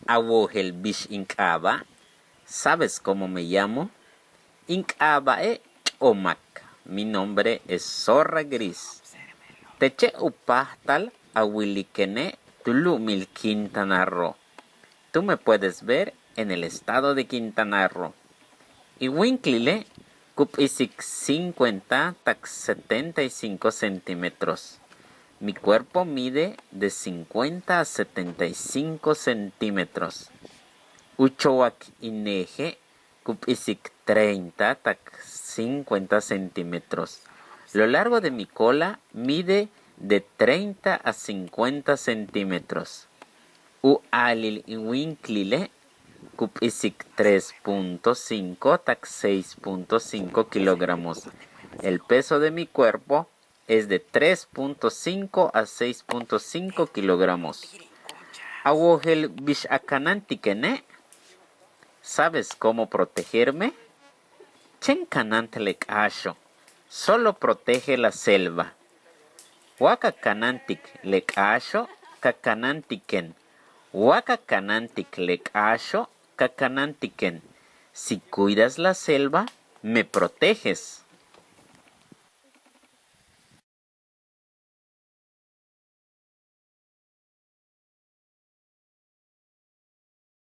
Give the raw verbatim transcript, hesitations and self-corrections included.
A wojel bix in k'aaba', ¿sabes cómo me llamo? In k'aaba'e' Ch'omak. Mi nombre es Zorra Gris. Teche' u páajtal a wilikene' tu lu'umil Quintana Roo. Tú me puedes ver en el estado de Quintana Roo. In wíinklile' ku p'isik cincuenta tak setenta y cinco centímetros. Mi cuerpo mide de cincuenta a setenta y cinco centímetros. U chowak in neje' ku p'isik treinta tak cincuenta centímetros. Lo largo de mi cola mide de treinta a cincuenta centímetros. U aalil in wíinklile' ku p'isik tres punto cinco tak seis punto cinco kilogramos. El peso de mi cuerpo es de tres punto cinco a seis punto cinco kilogramos. A wojel bix a kanáantikene', ¿sabes cómo protegerme? Chéen kanáant le k'áaxo', solo protege la selva. Wa ka kanáantik le k'áaxo' ka kanáantiken. Wa ka kanáantik le k'áaxo' ka kanáantiken. Si cuidas la selva, me proteges.